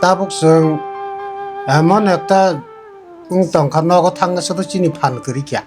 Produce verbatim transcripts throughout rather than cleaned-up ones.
Tabuk chwng emon ekta wng tongkha, nogo thangna sodo chini phan kwrwi kya,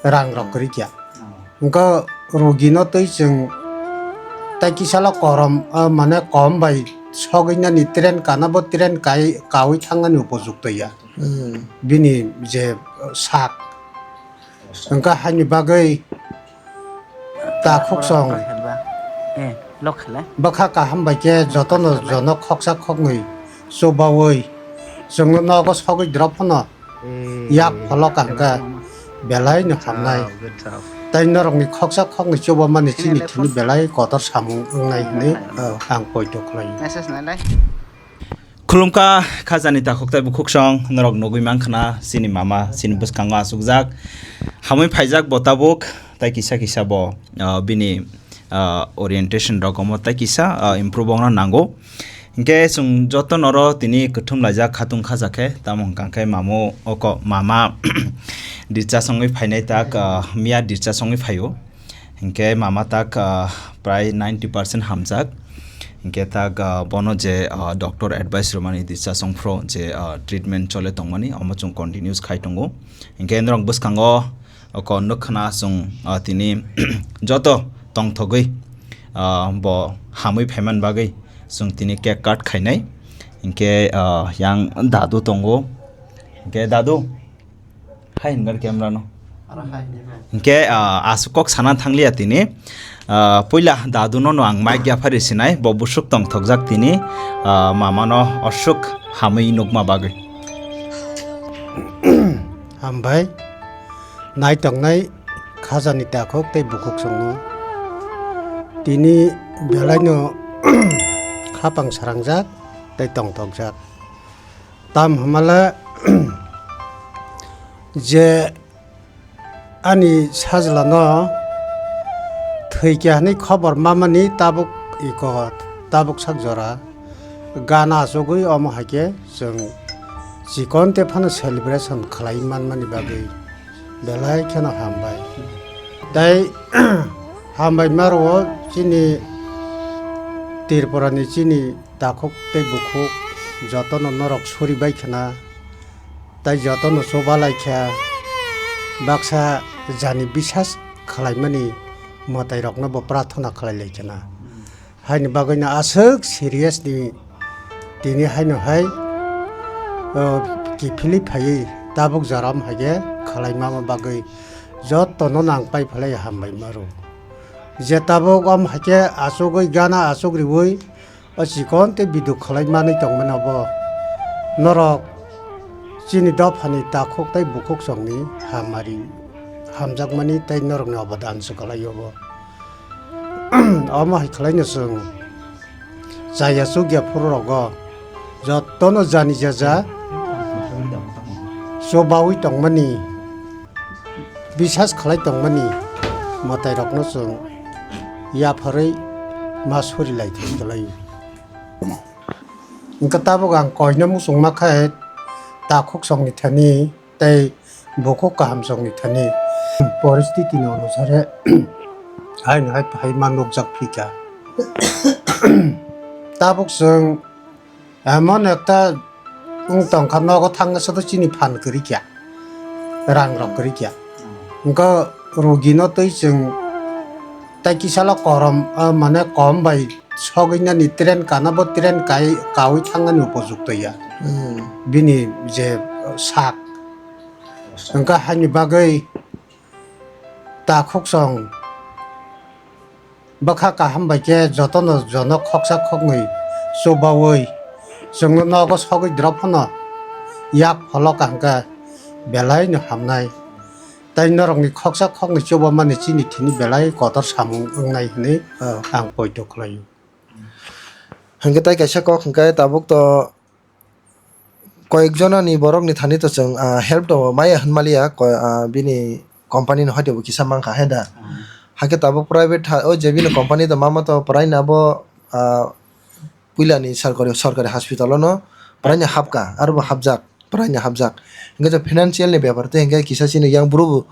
rang rok kwrwi kya. Wngkha rugino twi chwng tai kisalo korom, ah, mane kom bai sogwi nani train kana bo train kai kawi thangnani upojukto ya. Hmm. Bini je sak. Wngkha haini bagwi takhuk song. Eh, lok khala. Bwkha kaham bai khe jotono jono khoksa khoknwi chubaui chwngno nogo sogwi drop phano yak pholo kaham khe belai no hamnai. Tei norokni khoksa khoknwi chubamani chini thini belai kotor samung wngnai hwnwi ang poito khlaio. Khulumkha khajani takhuk tei bukhuk song norok nugwi mankha na chini mama chini bwskango achukjak hamwi phaijak bo tabuk tei kisa kisa bo, ah, bini, ah, orientation rok omo tei kisa, ah, improve wngna nango. Hinkhe chwng joto noro tini kwthum laijak khatung khajakhe tamo hwnkha khe mamo oko mama discharge wngwi phainai tak, ah, miya discharge wngwi phaio. Hinkhe mama tak, ah, prai ninety percent hamjak. Hinkhe tak, ah, bono je, ah, doctor advice rwmani discharge wngphro je, ah, treatment chole tongmani omo chwng continuous khai tongo. Hinkhe norok bwskango oko nukkhana chwng, ah, tini joto tongthogwi, ah, bo hamwi phaiman bagwi chwng tini cake cut khainai. Hinkhe, ah, yang dadu tongo. Hinkhe dadu, hai hwngar camera no. Hinkhe, ah, aswk kok sana thangliya tini. Ah, puila dadu no no ang mic yaphari sinai, bo busuk tongthokjak tini, ah, mama no aswk hamwi nukma bagwi. Hambai, nai tongnai khajani takhuk tei bukhuk songno. Tini belai no khapang sarangjak tei tongthokjak. Tam hamala je ani sajlano thwikya hwnwi khobor mamani tabuk iko, tabuk sak jora gana achugwi omo haikhe chwng chikon te phano celebration khlai manmani bagwi belai kheno hambai. Tei hambai maro chini Tripurani chini takhuk tei bukhuk jotono norok suri bai khna, tei jotono chuba lai kha, baksa jani bisas khlaimani mwtai rokno bo prarthana khlai lai khna. Haini bagwino aswk serious ni tini haino hai, o, kiphilwi phaiwi tabuk jorom haikhe khlai mama bagwi jotono nang pai phalai hambai maro. Je tabuk om haikhe achugwi gana achuk riwi o chikon tei biduk khlai manwi tongmani obo norok chini dophani takhuk tei bukhuk songni hamari hamjakmani tei norokni obodan se kwlai obo. Omo hai khlaino chwng chaya chukya phuru rogo jotono jani jaja chubaui tongmani, bisas khlai tongmani mwtai rokno chwng yapharwi ma suri lai thai kwlai. Wngkha tabuk ang koina muchungma khe takhuk songni thani tei bukhuk kaham songni thani poristiti ni onusare haino hai phai ma nukjak phi kha. Tabuk chwng emon ekta wng tongkha, nogo thangna sodo chini phan kwrwi kha, rang rok kwrwi kha. Wngkha rugino twi chwng tai kisalo korom, ah, mane kom bai sogwi nani train kana bo train kai kaui thangnani upojukto ya. Hmm. Bini je sak wngkha haini bagwi takhuk song bwkha kaham bai khe jotono jono khoksa khoknwi chubaui chwngno nogo sogwi drop phano yak pholo kaham khe belai no hamnai. Tai norokni khoksa khoknwi chubamani chini thini belai kotor samung wngnai hwnwi, oh, ang poito khlaio. Hwnkhe tai kaisa kok hwnkhe tabuk to koyek jonani borokni thani to chwng, ah, help to maya hwnmaliya, ko-, ah, bini company ni hoite bo kisa mankha he da. Hmm. Hakhe tabuk private ha, o je bini company to mama to prai na bo, ah, puilani sarkari, sarkari hospital o no prai ni hapka, aro bo hapjak. Prai ni hapjak. Hingke je financial ni bepar tei hingke kisa chini yang bru bo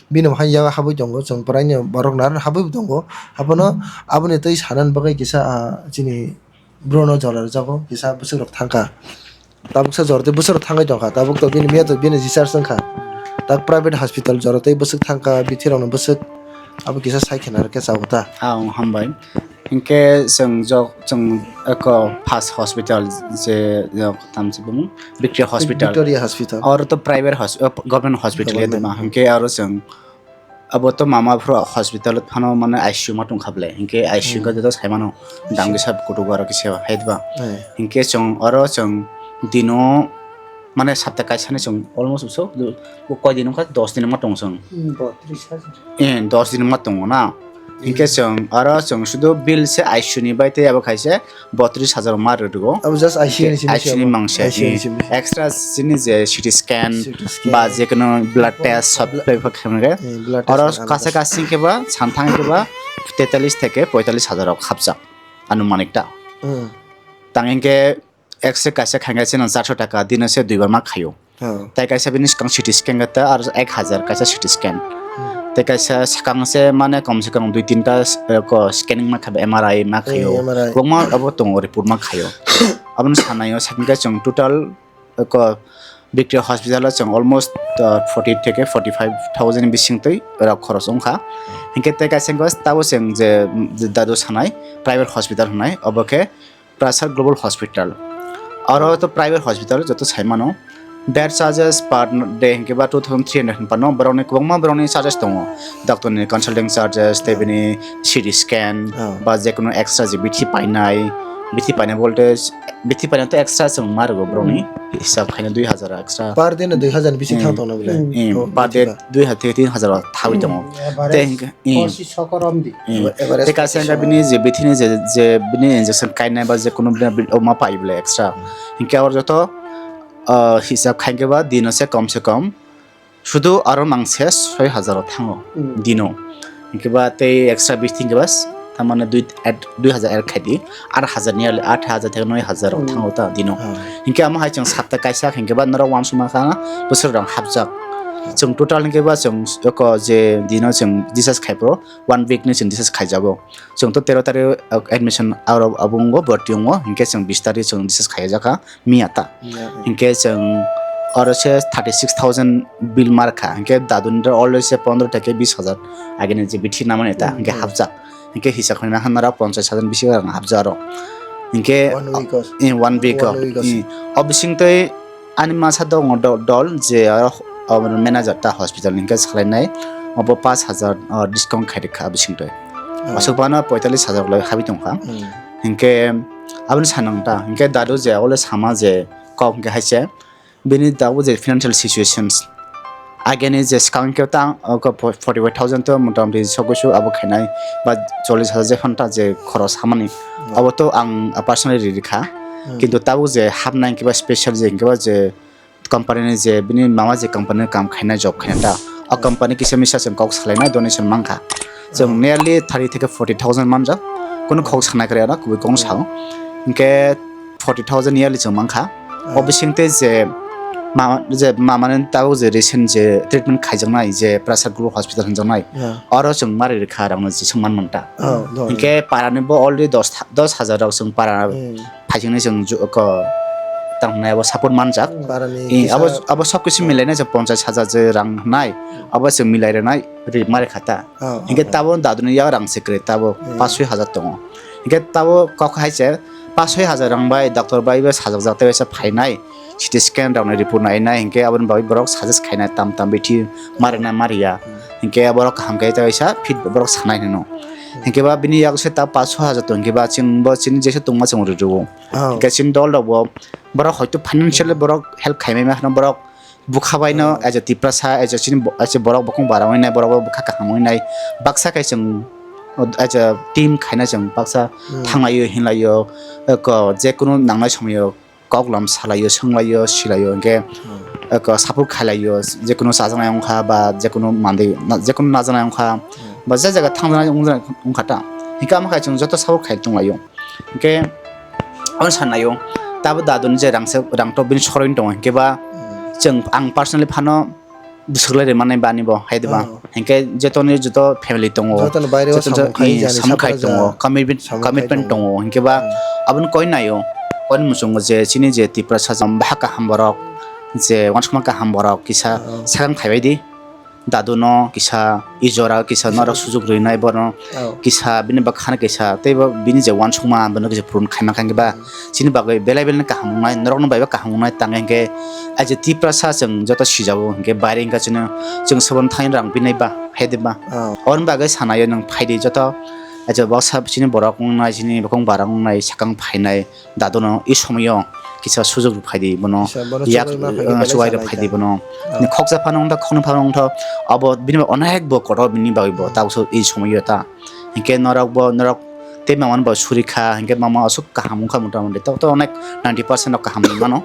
bini hai yago habwi tongo, chwng prai ni borok nang habwi bo tongo. Abono, aboni tei sana bagwi kisa, ah, chini Bro no jora rwjago, kisa bwswk rok thangkha. Tabuk sa jora tei bwswk rok thangwi tongkha. Tabuk to bini miya to bini discharge wngkha. Tak private hospital jora tei bwswk thangkha, bithi rok no bwswk. Abo kisa sai khena rwkhe chao ta. Ah, hambai. Hinkhe chwng jok, chwng eko first hospital je jok tamsi bumung Victoria Hospital. Victoria Hospital. Oro to private hos-, eh, government hospital ya Government, dima. Hmm. Hinkhe aro chwng abo to mama phuru hospital phano mane I C U ma tongkha ble. Hinkhe I C U Hmm. ka joto saimano dam kisa kutuk aro kisa hai dima. Hmm. Hinkhe chwng oro chwng dino mane sapta kaisani chwng almost so koi din wngkha, dos din wngma tong chwng. Hmm, botris hajar. Eh, dos din wngma tongo na. Hinkhe Hmm. chwng aro chwng sudu bill se I C U ni bai tei abo khaise botris hajar ma rwgo. Abo just I C U ni simi I C U ni se abo. Mang se. I C U ni simi se. Extra sini je C T scan C T scan. Ba je kono blood test sob Bla-, tei pha khamre. Eh, blood test Oro khamre. Kasa kasi khe ba santhang khe ba tetalis theke poitalis hajar rok khapjak anumanik ta. Hmm. Tang hinkhe X-ray kaisa khainai se nang charso taka dino se duibar ma khaio. Oh. Tei kaisa bini swkang C T scan khe ta aro ek hajar kaisa C T scan. Hmm. Tei kaisa swkang se mane kom se kom dui tinta, eh, ko scanning ma khaio, M R I ma Eh, khaio. M R I. Kwbangma abo tongo report ma khaio. Abono sanaio sakhe chwng total, eh, ko Victoria Hospital o chwng almost, uh, forty theke forty five thousand bising twi rok khoros wngkha. Hinkhe tei kaisa wngkha tabo chwng je, je dadu sanai private hospital hwnai obo khe Prasad Global Hospital. Oro to private hospital joto sai mano. Bed charges per day hinkhe ba two thousand three hundred hinphano borokni kwbangma borokni charges tongo. Doctor ni consulting charges, tei bini C T scan, Oh. ba jekono extra je bithi painai, bithi painai voltage, bithi painai to extra chwng ma rwgo borokni Hmm. hisab khaina dui hajar extra. Per day no dui hajar ni bising Hmm. thang tongna bole. Hmm. Eh, Oh, per day bithi ba. Dui hajar theke tin hajar thawi tongo. Hmm. Average Tei hinkhe, eh. Posi sokorom di. Eh. Average Tei kaisa posi hinkhe sokor. Bini je bithi ni je, je bini injection kainai ba jekono bini, bini, o ma pai bole extra. Hmm. Hinkhe oro joto, ah, hisab khainai ba dino se kom se kom sudu aro mang se soi hajar o thango Hmm. dino. Hinkhe ba tei extra bising khe ba s-, tamane dui, at, dui hajar add khai di, aat hajar ni, aat hajar theke noi hajar o Hmm. thango ta dino. Hmm. Hinkhe amo hai chwng sapta kaisa hinkhe ba norok uansukma kha bwswk rang hapjak. Chwng total hinkhe ba chwng eko je dino chwng discharge khai phuru one week ni chwng discharge khaijago. Chwng to tero tarik, uh, admission aro abo wngo, bhorti wngo, hinkhe chwng bis tarik chwng discharge khaijakha miya ta. Miya, hmm. Hinkhe chwng oro se thirty six thousand bill mar kha, hinkhe daduni already se pondro theke bis hajar agini je bithi namani ta, Hmm, hinkhe hmm. Hapjak. Hinkhe hisab khaina hanara ponchas hajar bisi rang hapjak aro. Hinkhe, one week o. In one week o. One week o. In, o bising tei ani masa dongo do-, dol je aro, o manager ta hospital ni hinkhe salainai obo pash hajar, o, discount khai rikha bising tei. Oh. Aswk bana poitalis hajar loi habi tongkha. Hmm. Hinkhe aboni sanang ta, hinkhe dadu je ole sama je kok hinkhe haise bini tabuk je financial situations. Ageni je swkang khe tang, o, ko, forty five thousand to motamoti sogosu abo khainai ba chollish hajar je phanta je khoros hamani. Hmm. Abo to ang personally ri rikha. Hmm. Kintu tabuk je hapnai hinkhe ba special je hinkhe ba je company ni je bini mama je company ni kam khaina job khaina ta. O company kisa misa chwng kok salaina donation mankha. Chwng nearly thirty theke forty thousand manjak. Kunu kok sana kare na kubui kong sao. Hinkhe forty thousand yearly chwng mankha. O bising tei je mama, je mama ni tabuk je recent je treatment khaijaknai je Prasad Global Hospital hinjaknai. Yeah. Oro chwng mari rikha rang no je chwng man manta. Oh, do. Hinkhe para ni bo already dos, dos hajar rok chwng para Hmm. Phaisingni chwng ju-, ko, tang hwnai abo support manjak. Barani Eh, kisa abo, abo sob kisu milaina je ponchas hajar je rang hwnai, abo chwng milai rwnai ri mari kha ta. Oh, Hinkhe oh, oh. Tabo daduni yak rang se kwrwi tabo Hmm. Pash soi hajar tongo. Hinkhe tabo kok hai se pash soi hajar rang bai doctor bai bo sajak jak tei waisa phainai, C T scan rokni report nainai, hinkhe aboni bagwi borok suggest khainai tam tam bithi marina mariya. Hmm. Hinkhe borok kaham khe tei waisa fit borok sanai hino. Hmm. Hinkhe ba bini yak se ta pash soi hajar tong hinkhe ba chwng bo chini jesa tongma chwng rw rw o. Oh. Hinkhe chini dol rok bo borok hoito financially borok help khai mai ma hino borok bwkha bai no Oh. As a Tiprasa, as a chini bo-, as a borok bokong bara wngnai, borok bo bwkha kaham wngnai. Baksa khe chwng as a team khaina chwng baksa Hmm. Thanglaio, hinlaio, eko jekunu nangnai somoio kok lam salaio, swnglaio, silaio, hinkhe Hmm. eko support khailaio, jekunu chajaknai wngkha ba jekunu manwi, na-, jekunu najaknai wngkha Hmm. ba je jaga thangjaknai wngjaknai wngkha ta. Hinkhe amo khai chwng joto support khai tonglaio. Hinkhe, ano sanaio, tabo daduni je rangsa, rangtok bini soroi tongo, hinkhe ba, Hmm. Chwng, ang personally phano bwswk lai rwmani bani bo, hai diba? Oh. Hinkhe joto ni joto family tongo. Joto ni baire o joto samung khai i jani, samung khai sapra tongo, ja. Commitment, samung khai commitment tongo. Tongo. Hinkhe ba hmm. Aboni koi naio, koi muchungo je chini je Tiprasa jam baha kaham borok, je uansukma kaham borok kisa oh. Sakang phaibai di. Dadu no kisa i jora kisa norok sujuk rwinai bono oh. Kisa bini bwkhano kisa tei bo bini je uansukma bono kisa purun khaima kha hinkhe ba hmm. Chini bagwi belai belai no kaham wngnai, norokno bai bo kaham wngnai, tang hinkhe aje Tiprasa chwng joto sijago, hinkhe baire hinkhe chwng, chwng sobon thaino rang pinai ba, hai de ba? Oh. Aboni bagwi sanaio nwng phaidi joto, aje baksa chini borok wngnai, chini bokong barang wngnai, sakang phainai, dadono i somoio kisa sujok rw phaidi bono, kisa bono yak, chubai ma phaidi, uh, belai chubai rw sanai phaidi ta. Bono. Oh. Ni khoksa phano wngtha, khoknwi phano wngtha, abo bini bai onek bo kotor bini bagwi bo, hmm. Tabukso i somoio ta. Hinkhe norok bo, norok tei mama no bo suri kha, hinkhe mama aswk kaham wngkha mota moti, tok tok onek ninety percent rok kaham wngmano.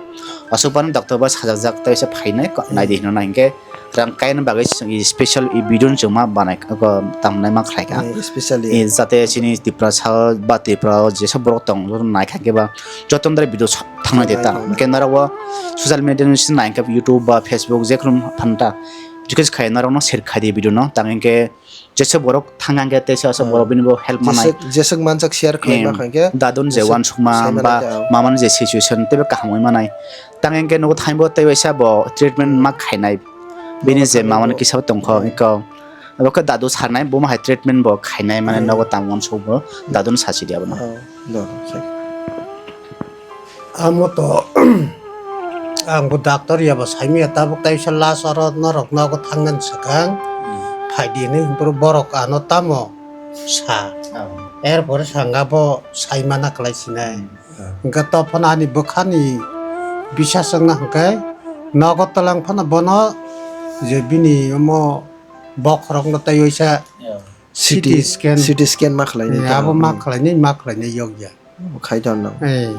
Aswk phano doctor bai sajakjak tei se phainai, ko-, hmm. Naidi hinwi na hinkhe rang kaina bagwi special i video no chwng ma banai kha, ko tamo nai ma khlai kha. Hmm, specially. I jate chini Tiprasa o ba Tripura o jesa borok tong joto nai kha khe ba joto ndai video sa-, thangnai de ta. Thangnai, thangnai. Hinkhe norok bo social media ni simi nai kha YouTube ba Facebook jekhunu phano ta request khai norok no share khai di video no tang hinkhe. Jesa borok thang hwnkhe teisa asa hmm. Borok bini bo help manai. Jeswk, jeswk manjak share khlai em, ma kha khe dadun je jeswk uansukma sai manai ba khe, oh. Mamani je situation teibo kaham oi manai. Tang hwnkhe nugo thaimbo tei waisa bo treatment hmm. Ma khainai. Bini je mamani kisa tongkho hmm. Eko. Abo khe dadu sarnai bo ma hai treatment bo khainai mane hmm. Nogo tang uansuk bo dadun sasi di abono. Oh, no, sai. Amo to ang bo doctor ya bo saimaya tabuk taisa last oro norok nogo thangnani swkang phaidi hinwi borok ano tamo sa. Oh. Er pore sanga bo saimana kwlai sinai. Hmm. Hwnkhe to phano ani bwkhani bisas wngna hwnkhe nogo twlang phano bono je bini omo bokhorokno tei waisa yeah. C T, C T scan. C T scan ma khlainai eh, tong abo ma khlainai, ma khlainai yokya. Khai tonno. Eh.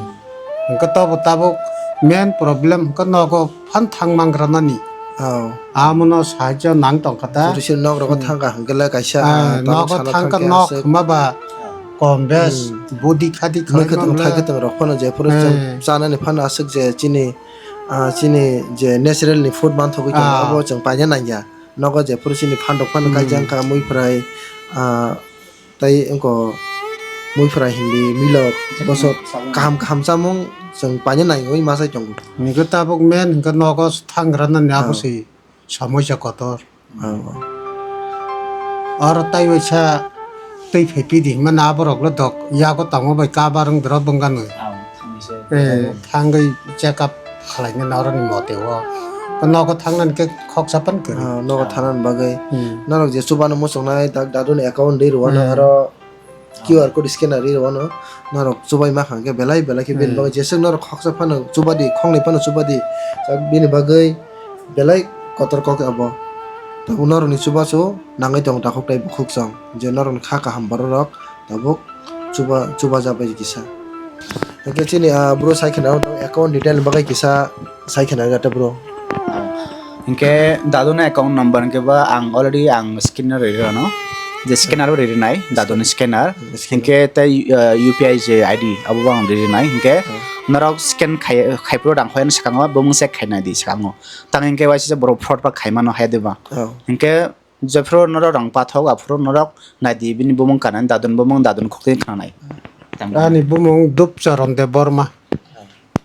Hwnkhe tobo tabuk main problem hwnkhe nogo phan thang mangra nani. Oh. Amono sahajyo nang tongkha ta. Jodi se nok rogo hmm. Thangkha hwnkhe le kaisa ah, ah, nogo thangkha nok khuma ba kom bes hmm. Budi khadi khlai khwtwng mangle. Khai khwtwng rok phano je phuru eh. Chwng chanani phano aswk je chini ah, chini je natural ni food manthogwi tongma ah. Abo chwng paina nangya. Nogo je phuru chini phandok phano hmm. Kaijang kha mui phwrai ah, Tei wngkha muiphwrai hindi milok bosok kaham kaham chamung chwng paina naiwi ma chai tongo. Hwnkhe tabuk main hwnkhe nogo thangrana ni abo se somoisa kotor. Oro tei waisa twi phai pidi hinmano aborok le dok yago tongma bai kabar wng doro bwngano. Eh, thangwi check up khlainani norokni mote o. Nogo thangnani khe khoksa phano kwrwi. Ah, nogo thangnani bagwi. Hmm. Norok je chubano muchungnai dak daduni account ri rwano hmm. Aro Q R code scanner ri rwano norok chubai ma kha hwnkhe belai belai khe bini hmm. Bagwi jeswk norok khoksa phano chubadi khoknwi phano chubadi bini bagwi belai kotor kok abo. Tabuk norokni chubachu nangwi tongo takhuk tei bukhuk chwng je norokni kha kaham bororok tabuk chuba chuba jabai kisa. Hwnkhe chini ah bro sai kheno account detail bagwi kisa sai kheno ta bro. Hwnkhe daduni account number hwnkhe ba ang already ang screen o rwi rwno. Je scanner o rwi rwnai daduni scanner. Scanner. Hwnkhe tei ah, U P I je I D abo bo ang rwi rwnai. Hwnkhe hmm. Norok scan khai khai phuru rang hoyani swkango bumung check khainai di swkango. Tang hwnkhe waisa borok fraud ba khaimano hai diba. Oh. Hwnkhe Jephuru norok rang pathok, aphuru norok naidi bini bumung kanani, dadun bumung, dadun khukti khananai. Ani bumung Dupcharan Debbarma.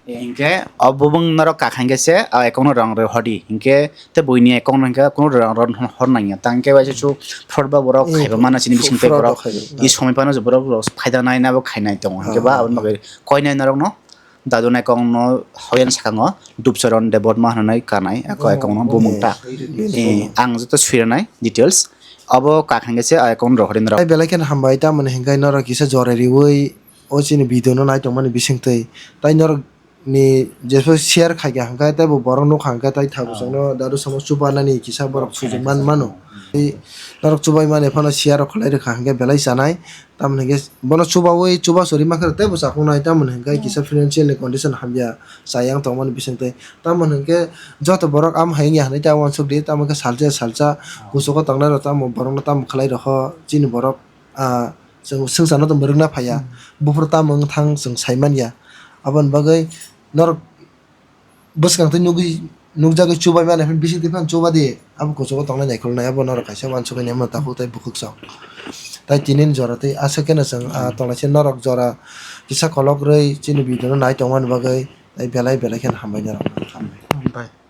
Hinkhe o bumung norok kakha hinkhe se o account no rang rw hodi. Hinkhe te buini account no hinkhe kunu rang rw hor nangya. Tang hinkhe waisa su fraud ba borok hmm. Khaiba mana chini bising tei fraud borok. Khaiba. I somoi phano borok rok phaida nai na bo khainai tongo. Hinkhe ba ah. Aboni bagwi koinai norok no. Daduni account no hoyani swkango Dupcharan Debbarma hwnwi kanai, ako account no bumung ta. Eh, ang joto swiranai details. Abo kak hwnkhe se account rohorwi norok. Belai kheno hambai, tamoni hwnkhe norok kisa jora riwi o chini video no nai tongmani bisingtwi. Tai norok ni jephru share khaikha hwnkhe teibo borok nukha hwnkhe tai thabu chwngno dadu samo chubanani kisa borok sujukma mano. Tei norok chubaimani phano share rok khlai rwkha hwnkhe belai chanai. Tamoni hwnkhe bono chubaui chuba chori mankha tei bo chakung nai, tamoni hwnkhe kisa financial ni condition hamya chayang tongmani bisingtwi. Tamoni hwnkhe joto borok am hai wngya hinwi ta uansuk di, tamo khe salsa salsa kuchugo tongnai rok tamo borok no tamo khlai rokho chini borok, ah, chwng swngcharno tongbo rwngna phaiya. Buphuru tamo wngthang chwng sai manya. Aboni bagwi norok bwskang twi nugwi nukjagwi chubai mani, bising twi phano chuba di, abo kuchugo tongnai naikolnai, abo norok kaisa uansukgwi naima takhuk tei bukhuk chwng. Tai tini ni jora tei aswk kheno chwng, ah, tongnaisa norok jora kisa kolok rwi chini video no nai tongmani bagwi, tei belai belai kheno hambai norok. Hambai.